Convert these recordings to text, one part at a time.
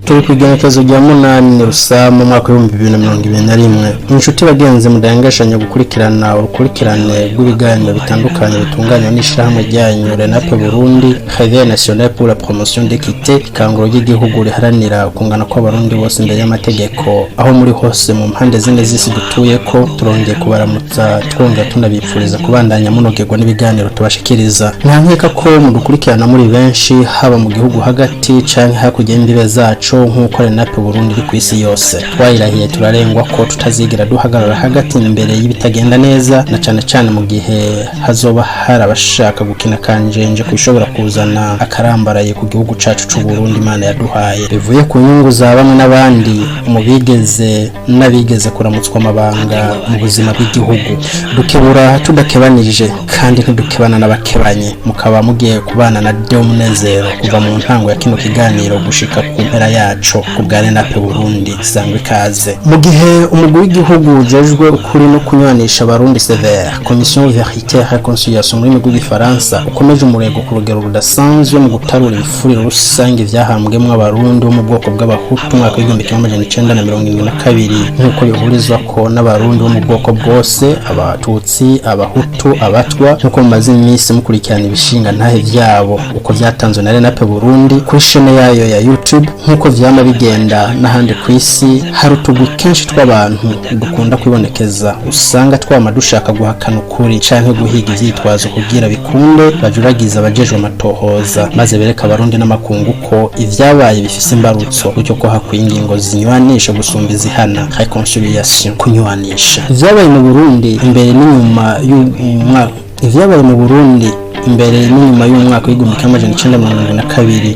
Turi ku igenekerezo rya 8 Rusama mu mwaka w'2021. Inshuti bagenzi mudahengeshanya gukurikirana urukurikirane rw'ibiganiro bitandukanye bitunganywa n'ishirahamwe ryanyu RENAPE Burundi, Réveil National pour la Promotion d'Équité, ikanguro ry'igihugu riharanira kungana kw'Abarundi bose imbere y'amategeko, aho muri hose mu mpande zine z'isi dutuyeko, turongeye kubaramutsa, twongera tunabipfuriza kubandanya munogerwa n'ibiganiro tubashikiriza. Nta nkeka ko mudukurikirana muri benshi, haba mu gihugu hagati canke hakurya y'imbibe zaco, nk'uko RENAPE Burundi iri kw'isi yose. Twayirahiye turarengwa ko tutazigira duhagarara hagati imbere y'ibitagenda neza, na cane cane mu gihe hazoba hari abashaka gukina kanjenje kubishobora kuzana akarambaraye ku gihugu cacu c'u Burundi Imana yaduhaye, bivuye ku nyungu za bamwe n'abandi mu bigeze n'abigeze kuramutswa amabanga mu buzima bw'igihugu. Dukebura tudakebanije kandi ntidukebana n'abakebanye. Mukaba mugiye kubana na Deo Munezero kuva mu ntango ya kino kiganiro gushika ku mpera yaco ku bwa RENAPE Burundi. Sangwa ikaze. Mu gihe umugwi w'igihugu ujejwe ukuri no kunywanisha Abarundi, CVR, Commission Vérité Réconciliation mu rurimi rw'Igifaransa, ukomeje umurego ku rugero rudasanzwe mu gutarura ibifuriro rusange vyahambwemwo Abarundi bo mu bwoko bw'Abahutu umwaka w'1972, nk'uko bihurizwa ko n'Abarundi bo mu bwoko bwose, Abatutsi, Abahutu, Abatwa, nk'uko mumaze iminsi mukurikirana ibishinga ntahe vyabo uko vyatanzwe na RENAPE Burundi kuri chaîne yayo ya YouTube. Nk'uko vyama bigenda n'ahandi ku isi, hari utugwi kenshi tw'abantu dukunda kwibonekeza, usanga twama dushaka guhakana ukuri canke guhiga ivyitwazo kugira bikunde bajuragiza abajejwe amatohoza, maze bereka Abarundi n'amakungu ko ivyabaye bifise imbarutso, gutyo ko hakwiye ingingo zinywanisha gusumba izihana, réconciliation, kunywanisha. Ivyabaye mu Burundi imbere n'inyuma y'umwaka, ivyabaye mu Burundi imbere n'inyuma y'umwaka w'1972,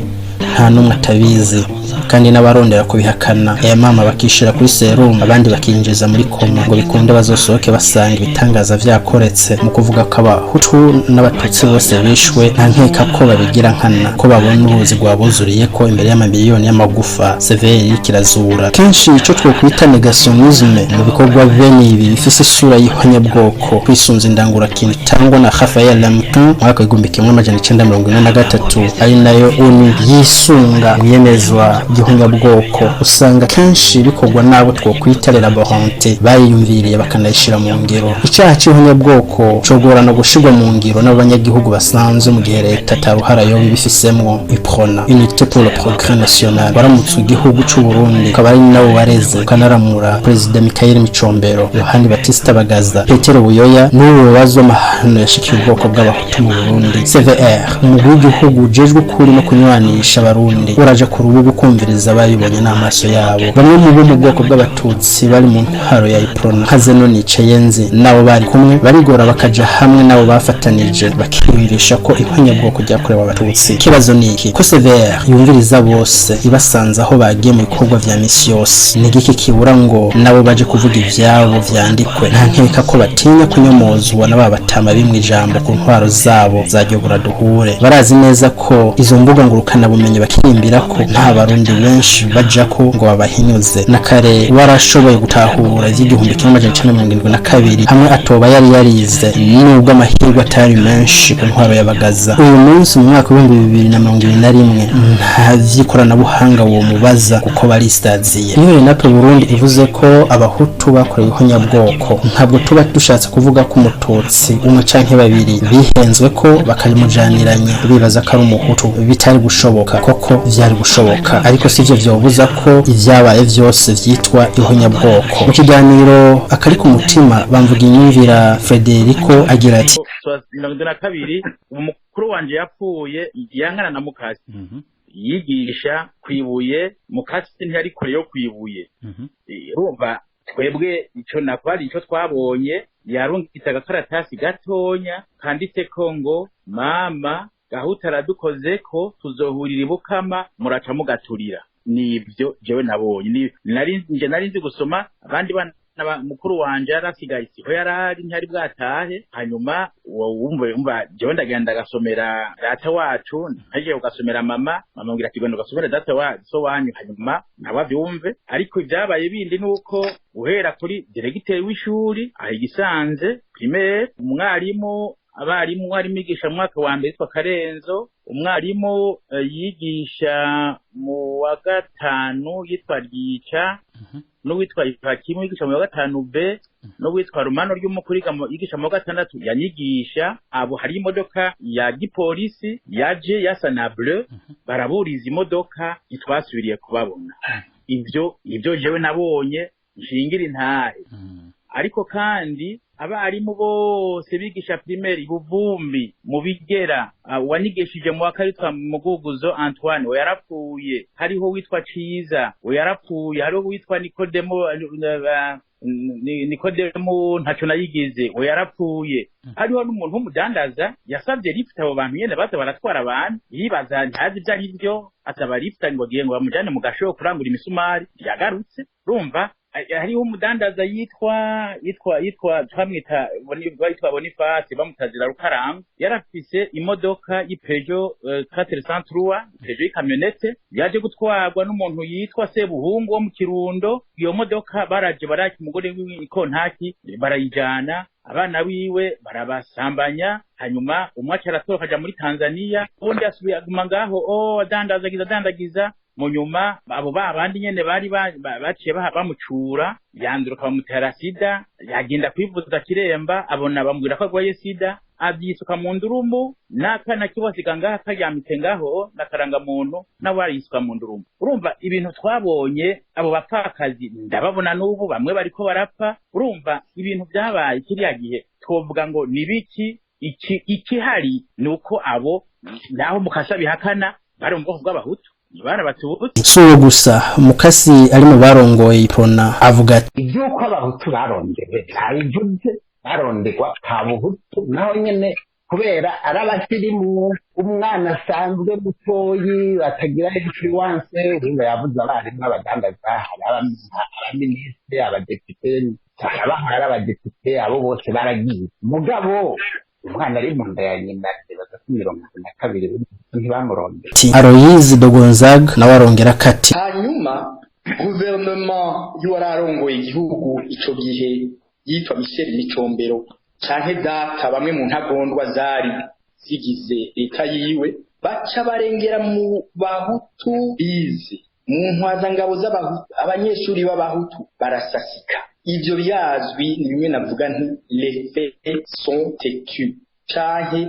nta n'umwe atabizi, kandi n'abarondera kubihakana aya mama bakishira kuri serumu, abandi bakinjiza muri koma ngo bikunde bazosohoke basanga ibitangaza vyakoretse. Mu kuvuga ko Abahutu n'Abatutsi bose bishwe, nta nkeka ko babigira nkana, ko babona uruzi rwabuzuriye ko imbere y'amamiliyoni y'amagufa CVR iriko irazura. Kenshi ico twokwita négationnisme mu bikorwa bene ibi bifise isura y'ihonyabwoko, kwisunza indangurakintu itangwa na Raphaël Lemkin mu mwaka w'1943, ari nayo ONU yisunga mu iyemezwa ry'ihonyabwoko, usanga kenshi bikorwa n'abo twokwita les laborantins bayiyumviriye bakanayishira mu ngiro. Icaha c'ihonyabwoko cogorana gushirwa mu ngiro n'abanyagihugu basanzwe mu gihe leta ataruhara yoba ibifisemwo. UPRONA, Unité pour le Progrès National, waramutse igihugu c'u Burundi, ukaba ari nawo wareze ukanaramura Perezida Michael Micombero, Yohani Batista Bagaza, Petero Buyoya, n'ubu bubazwa amahano yashikiye ubwoko bw'Abahutu mu Burundi. CVR, umugwi w'igihugu ujejwe ukuri no kunywanisha Abarundi, uraja ku rubuga ukumviriza abayibonye n'amaso yabo. Bamwe mu bo mu bwoko bw'Abatutsi bari mu ntwaro ya UPRONA, nka Zeno Nicayenzi nabo bari kumwe, barigora bakaja hamwe nabo bafatanije, bakiyumvisha ko ihonyabwoko ryakorewe Abatutsi. Ikibazo ni iki: ko CVR yumviriza bose ibasanze aho bagiye mu bikorwa vya misi yose, ni igiki kibura ngo nabo baje kuvuga ivyabo vyandikwe? Nta nkeka ko batinya kunyomozwa na ba batama bimwe ijambo ku ntwaro zabo za duhure. Barazi neza ko izo mbuga ngurukanabumenyi bakirimbira ko nta Barundi benshi bajako ngo babahinyuze. Na kare warashoboye gutahura ivy'igihumbi kimwe amajana icenda mirongo indwi na kabiri, hamwe atoba yari yarize, nubwo amahirwe atari menshi ku ntwaro y'Abagaza. Uyu munsi mu mwaka w'2021 nta vy'ikoranabuhanga wo mubaza, kuko barisaziye. Iyo RENAPE Burundi ivuze ko Abahutu bakorewe ihonyabwoko, ntabwo tuba dushatse kuvuga ko Umututsi umwe canke babiri bihenzwe ko bakamujaniranya bibaza ko ari Umuhutu bitari gushoboka. Koko vyari gushoboka, ariko sivyo vyobuza ko ivyabaye vyose vyitwa ihonyabwoko. Mu kiganiro Akari ku Mutima, bamvuga inyumvira Frederico agira ati: 72, umukuru wanje yapfuye yankana na mukasi, yigisha kwibuye. Mukasi ntiyari kure yo kwibuye. Urumva twebwe ico nakwari ico twabonye, yarungitse agakaratasi gatonya kanditseko ngo: "Mama Gahuta aradukozeko, tuzohurira ibukama muraca mugaturira." Nibyo jewe nabonye. Nari nje nari nzi gusoma, abandi bana mukuru wanje yarasigaye siho yarari, ntiyari bwatahe. Hanyuma wumva umva jewe ndagenda gasomera data wacu, ntagiye ugasomera mama. Mama ngira ati: "Genda ugasomera data wa so wanyu." Hanyuma nawe avyumve. Ariko ivyabaye bindi nuko uhera kuri diregiteri w'ishuri aho igisanze primaire, umwarimu Abarimu, harimo yigisha mu mwaka wa mbere yitwa Karenzo, umwarimu yigisha mu wa gatanu yitwa Ryica, n'uwitwa Ivakimu yigisha mu wa gatanu B, n'uwitwa Rumano ry'umukuru yigisha mu wa gatandatu yanyigisha. Abo hari imodoka ya gipolisi yaje yasa na bleu, baraburiza imodoka, ntitwasubiriye kubabona. Ivyo nivyo jewe nabonye nshingira intahe. Ariko kandi abarimu bose bigisha primaire Buvumbi mu Bigera, uwanigishije mu wa kabiri witwa Muguguzo Antoine, we yarapfuye. Hariho witwa Ciza, we yarapfuye. Hariho witwa Nikodemo, Nikodemo ntaco nayigize, we yarapfuye. Hariho n'umuntu w'umudandaza yasavye lift abo bantu nyene baza baratwara abantu, yibaza ntazi ivyo ari vyo, asaba lift ngo agiye ngo bamujane mu gashobo kurangura imisumari, yagarutse. Urumva hariho umudandaza yitwa twamwita yitwa Boniface, bamutazira Rukaranga. Yarafise imodoka y'Peugeot 403, Peugeot y'ikamyonete, yaje gutwarwa n'umuntu yitwa Sebuhungu wo mu Kirundo. Iyo modoka baraje baraki umugore w'ikontaki barayijana, abana biwe barabasambanya, hanyuma umwe aca aratoroka aja muri Tanzania, uwundi asubiye aguma ngaho adandazagiza adandagiza. Mu nyuma abo ba bandi nyene bari baciye bamucura, yanduruka bamutera sida, yagenda kwivuza Kiremba, abona bamubwira ko arwaye sida, avyisuka mu ndurumu, n'akana kiwasiga ngaha karyamitse ngaho n'akarangamuntu, nawe arisuka mu ndurumu. Urumva ibintu twabonye, abo bapfakazi ndababona n'ubu bamwe bariko barapfa. Urumva ibintu vyabaye kiriya gihe, twovuga ngo ni biki? Ikihari ni uko abo naho mukasa bihakana bari mu bwoko bw'abahutu, barabatutsi. Si uwo gusa, Mukasi ari mu barongoye Iprona avuga ati: Iby'uko abahutu barondewe ntabivuze, barondegwa nta buhutu naho nyene, kubera ari abasirimu, umwana asanzwe mutoyi batagira influence. Urumva yavuze abarimu, abadandaza, hari abaminisitiri, abadepite, abahora ari abadepite, abo bose baragiye. Mugabo umwana ari mu nda ya nyina, nibaza ko 72 ntibamurondera. Aloyizi de Gonzague nawe arongera kati: Hanyuma guverinoma y'uwari arongoye igihugu ico gihe yitwa Michel Micombero canke data, bamwe mu ntagondwa zari zigize leta yiwe baca barengera mu bahutu bize mu ntwazangabo z'abahutu, abanyeshuri b'abahutu barasasika. Ivyo birazwi, ni bimwe navuga nti les faits sont têtus, canke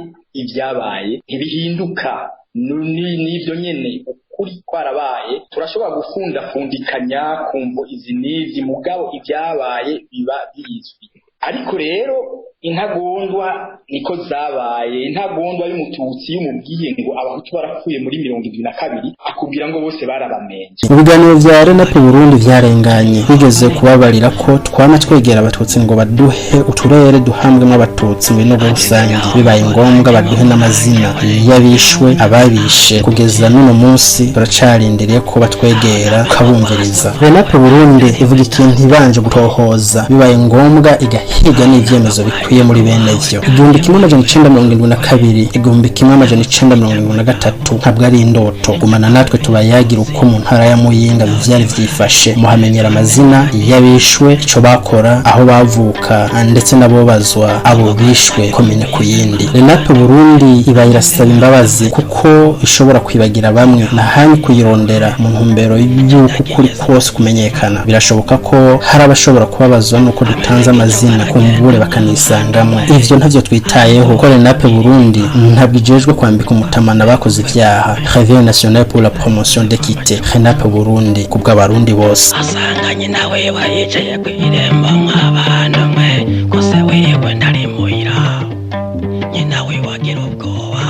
ivyabaye ntibihinduka. Nivyo nyene, ukuri kwarabaye. Turashobora gufundafundikanya kumvo izi n'izi, mugabo ivyabaye biba bizwi. Ariko rero intagondwa niko zabaye. Intagondwa y'umututsi y'umubwiye ngo abahutu barapfuye muri 72, akubwira ngo bose barabamenye. Mu biganiro vya Renape Burundi vyarenganye, bigeze kubabarira ko twama twegera abatutsi ngo baduhe uturere duhambwemo abatutsi mu binogo rusange, bibaye ngombwa baduhe n'amazina y'abishwe, ababishe. Kugeza n'uno munsi turacarindiriye ko batwegera tukabumviriza. Renape Burundi ivuga ikintu ibanje gutohoza, bibaye ngombwa igahiga n'ivyemezo bikwiye muri bene vyo. 1972, 1973 ntabwo ari indoto. Gumana natwe tubayagira uko mu ntara ya Muyinga vyari vyifashe, muhamenyera amazina y'abishwe, ico bakora, aho bavuka, ndetse n'abobazwa abo bishwe komine ku yindi. Renape Burundi iba irasaba imbabazi kuko ishobora kwibagira bamwe nahanyu kuyirondera mu ntumbero y'uko ukuri kose kumenyekana. Birashoboka ko hari abashobora kubabazwa nuko dutanze amazina kumbure bakanisangamo. Ivyo ntavyo twitayeho, ko Renape Burundi ntabwo ijejwe kwambika umutamana abakoze ivyaha. Réveil National pour la Promotion d'Équité, Renape Burundi, kubw'abarundi bose. Asanganye nawe yicaye ku irembo mw'abantu mwe kose wiwe ntari muhira, nyina wiwe agira ubwoba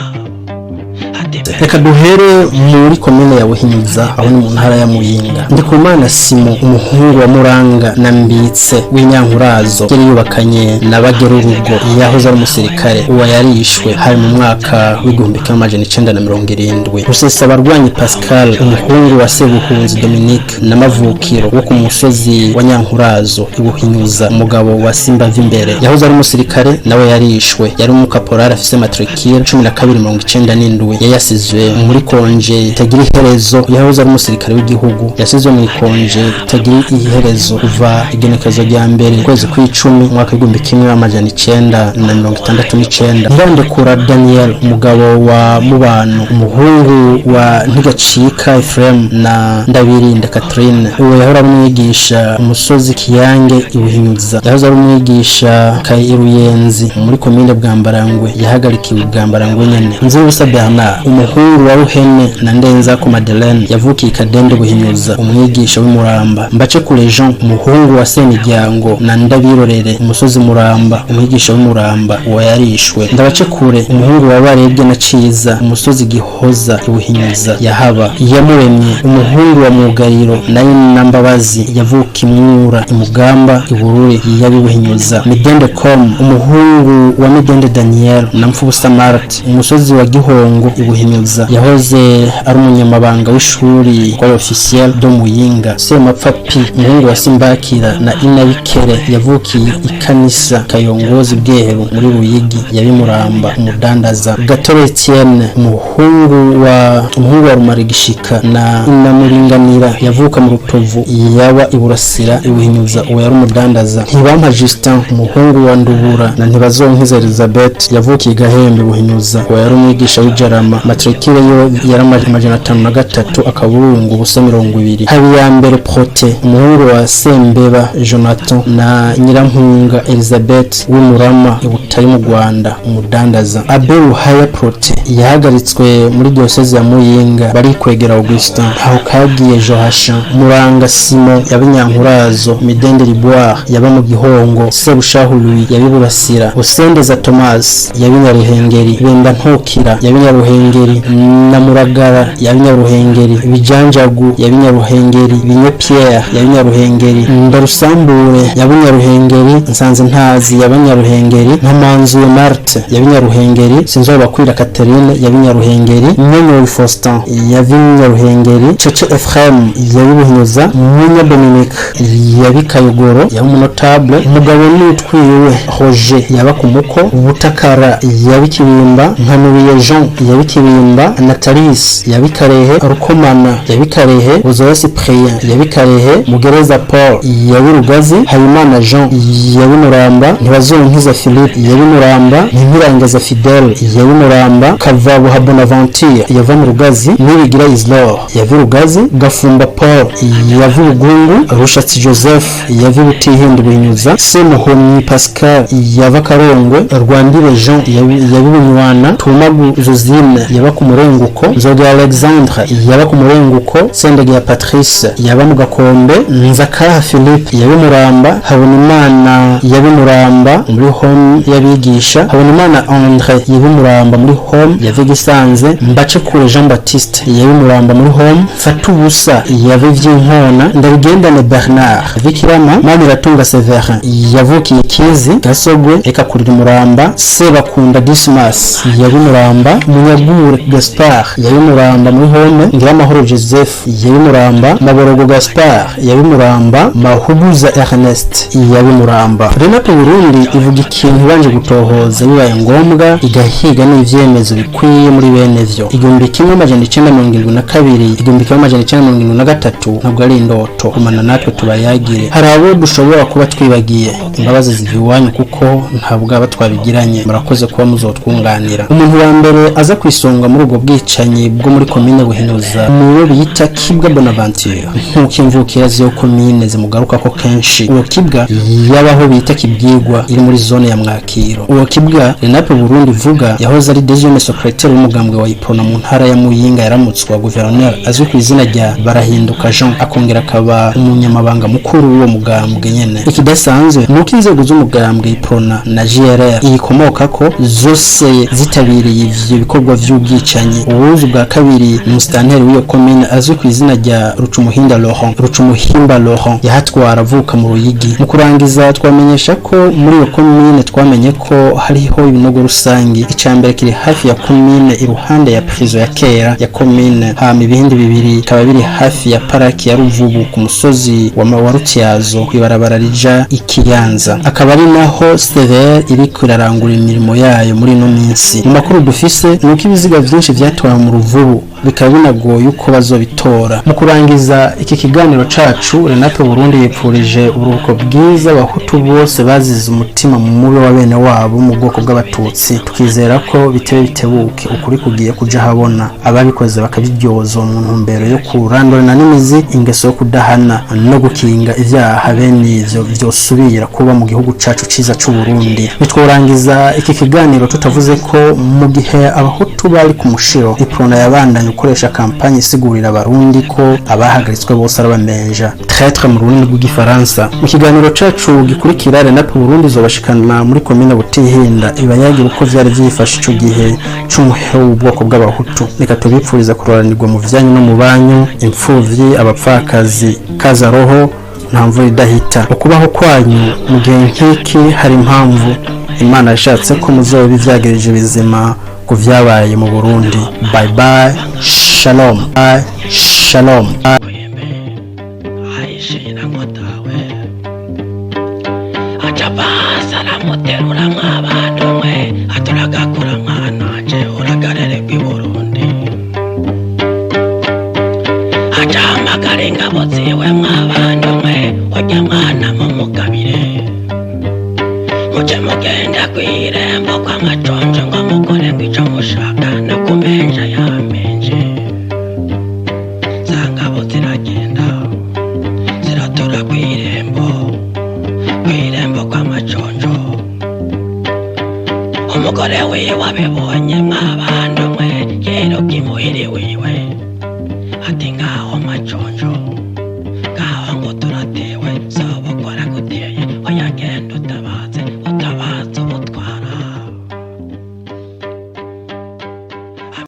ati Reka duhere muri komine ya Buhinyuza, aho ni mu ntara ya Muyinga. Ndikumana Simo, umuhungu wa Muranga na Mbitse w'Inyankurazo, yari yubakanye na Bagerurugo, yahoze ari umusirikare. Uwo yarishwe hari mu mwaka w'1970. Rusesabarwanyi Pascal, umuhungu wa Sebuhunzi Dominique na Mavukiro wo ku musozi wa Nyankurazo i Buhinyuza, umugabo wa Simbavimbere, yahoze ari umusirikare, nawe yarishwe. Yari umukaporari afise matricule 1297, yayasizwe. Yasizwe muri congé itagira iherezo. Yahoze ari umusirikare w'igihugu, yasizwe mu congé itagira iherezo kuva igenekerezo rya mbere ukwezi kw'icumi umwaka w'1969. Ntirandekura Daniel, umugabo wa Mubano, umuhungu wa Ntigacika Ephraim na Ndabirinda Catherine. Uwo yahora ari umwigisha umusozi Kiyange ibuhinyuza. Yahoze ari umwigisha Ruyenzi muri komine Bwambarangwe, yahagarikiwe Bwambarangwe nyene. Nzirubusa Bernard, umuhungu wa Ruhene na Ndenzako Madeleine, yavukiye Kadende Buhinyuza, umwigisha w'Imuramba. Mbace kure Jean, umuhungu wa Semiryango na Ndabirorere, umusozi Muramba, umwigisha w'Imuramba, uwo yarishwe. Ndabace kure, umuhungu wa Barebwe na Ciza, umusozi Gihoza Ibuhinyuza, yahaba. Iyamuremye, umuhungu wa Mugariro nayo na Mbabazi, yavuka Imwura Imugamba Ibururi, yabibuhinyuza. Midende Com, umuhungu wa Midende Daniel na Mfubusa Marthe, umusozi wa Gihongo Ibuhinyuza, yahoze ari umunyamabanga w'ishuri kwa officiel do Muyinga. Semapfa P, umuhungu wa Simbakira na Inabikere, yavukiye ikanisa Kayongozi Bweheru muri Ruyigi, yabimuramba, umudandaza. Gatore Etienne, umuhungu wa Rumarigishika na Inamuringanira, yavuka mu Rutovu, yaba Iburasira Ibuhinyuza, uwo yari umudandaza. Ntibampa Justin, umuhungu wa Ndubura na Ntibazonkiza Elizabeth, yavukiye Gahembe Buhinyuza, uwo yari umwigisha w'ijarama, matricule yo yari 503 akaburungu ubusa 20. Habiyambere Prote, umuhungu wa Sembeba Jonathan na Nyirampunga Elizabeth w'Imurama Ibutari mu Rwanda, umudandaza. Abe Ruhaya Prote yahagaritswe muri diocese ya Muyinga. Barikwegera Augustin, aho kagiye Joachim Muranga, Simon yabinyankurazo, Midende Liboire yaba mu Gihongo, Sebushahu Louis yabiburasira, Usendeza Thomas yabinyaruhengeri, Benda Ntokira yabinyaruhengeri na Muragara yabinyaruhengeri, Bijanjagu yabinyaruhengeri, Binyo Pierre yabinyaruhengeri, Ndarusambure yabinyaruhengeri, Nsanze Ntazi yabinyaruhengeri, Nkamanzuye Marthe yabinyaruhengeri, Sinzobakwira Catherine yabinyaruhengeri, Nyonyori Faustin yabinyaruhengeri, Cece Ephraim yabibuhinyuza, Munya Dominique yabikayogoro yaba umunotable, Umugabo n'utwiwe Roger yaba kumuko, Butakara yabikibimba, Nkanubiye Jean yabikibimba, Natalis yabikarehe, Rukomana yabikarehe, Buzoya Cyprien yabikarehe, Mugereza Paul yabirugazi, Habimana Jean yabimuramba, Ntibazonkiza Philippe yabimuramba, Ntimirangeza Fidele yabimuramba, Kavabuha Bonaventure yava mu Rugazi, Nibigira Islor yavirugazi, Gafumba Paul yavirugungu, Rushatsi Joseph yavibutihinda Buhinyuza, Semuhomyi Pascal yava Karongwe, Rwandire Jean yabibunywana, Tumagu Josine yaba ku Murenguko, Nzoga Alexandre yaba ku Murenguko, Sendege Patrice yaba mu Gakombe, Nzakaha Philippe yabimuramba, Habonimana yabimuramba muri home y'abigisha, Habonimana Andre yabimuramba muri home yavigisanze, Mbacekure Jean Baptiste yabimuramba muri home, Fatubusa yavivyinkona, Ndabigendane Bernard Vikirama, Maniratunga Severin yavukiye Kizi Gasogwe eka kurira Muramba, Sebakunda Dismas yabimuramba, Munyagure Gaspard yabimuramba muri home, Ngiramahoro Joseph yabimuramba, Maborogo Gaspard yabimuramba, Mahuguza Ernest yabimuramba. Renato Burundi ivuga ikintu ibanje gutohoza, bibaye ngombwa igahiga n'ivyemezo bikwiye muri bene vyo. 1972, 1973 ntabwo ari indoto. Kumana natwe tubayagire. Hari abo dushobora kuba twibagiye, imbabazi ziva iwanyu kuko ntabwo aba twabigiranye. Murakoze kuba muzotwunganira. Umuntu wa mbere aza kwisonga muri ubwo bwicanyi bwo muri komine Buhinyuza ni uwo bita Kibwa Bonaventure, nk'uko imvukira z'iyo komine zimugarukako kenshi. Uwo Kibwa yabaho bita Kibwigwa, iri muri zone ya Mwakiro. Uwo Kibwa Renape Burundi ivuga yahoze ari deuxième secrétaire w'umugambwe wa Iprona mu ntara ya Muyinga, yaramutswa gouverneur azwi ku izina rya Barahinduka Jean, akongera akaba umunyamabanga mukuru w'uwo mugambwe nyene. Ikidasanzwe nuko inzego z'umugambwe Iprona na GRR iyikomokako zose zitabiriye ivyo bikorwa vy'ubwicanyi. Uwuzi bwa kabiri ni musitanteri w'iyo komine azwi ku izina rya Rucumuhinda Laurent, Rucumuhimba Laurent, yahatwara avuka mu Ruyigi. Mu kurangiza twamenyesha ko muri iyo komine twamenye ko hariho ibinogo rusangi. Icambere kiri hafi ya komine iruhande ya prison ya kera ya komine, hama ibindi bibiri bikaba biri hafi ya paraki ya Ruvubu ku musozi wa Rutyazo kwibarabara rija Ikiyanza, akaba ari naho CVR iriko irarangura imirimo yayo muri ino minsi. Mu makuru dufise nuko ibiziga vyinshi Vyinshi vyatowe mu ruvubu, bikaba binagoye uko bazobitora. Mu kurangiza iki kiganiro cacu, Renato Burundi yipfurije uburuhuko bwiza abahutu bose bazize umutima mubi wa bene wabo mu bwoko bw'abatutsi. Tukizera ko bitebe bitebuke ukuri kugiye kuja habona, ababikoze bakabiryozwa, mu ntumbero yo kurandurana n'imizi ingeso yo kudahana no gukinga ivyaha bene ivyo vyosubira kuba mu gihugu cacu ciza c'u Burundi. Nitworangiza iki kiganiro tutavuze ko mu gihe abahutu bari ku mushiro, Iprona yabandanye gukoresha kampanye isigurira abarundi ko abahagaritswe bose ari abamenja, traître mu rurimi rw'igifaransa. Mu kiganiro cacu gikurikira, Renape Burundi izobashikana muri komine Butihinda, ibayagira uko vyari vyifashe ico gihe c'umuhero w'ubwoko bw'abahutu. Reka tubipfuriza kuroranirwa mu vyanyu no mu banyu, imfuvyi, abapfakazi, kaza roho, nta mvura idahita. Ukubaho kwanyu mu gihe nk'iki hari impamvu Imana yashatse ko muzoba ivyagirije bizima ku vyabaye mu Burundi. Bye bye, shalom. Bye, shalom. Kwembe ayishira ngotawe aca pasi aramuterura mw'abantu mwe, aturagakura mwananje, uragarererwa i Burundi. Aca hamagara ingabo ziwe mw'abantu mwe, urya mwana mumugabire, muje mugenda kw'irembo kw'amaconjo ngo mukore ng'ico mushaka no kumenja yamenje. Za ngabo ziragenda ziratura kw'irembo kw'amaconjo. Umugore wiwe abibonye mw'abantu mwe, yiruka imuhiri wiwe ati: "Ngaho Maconjo."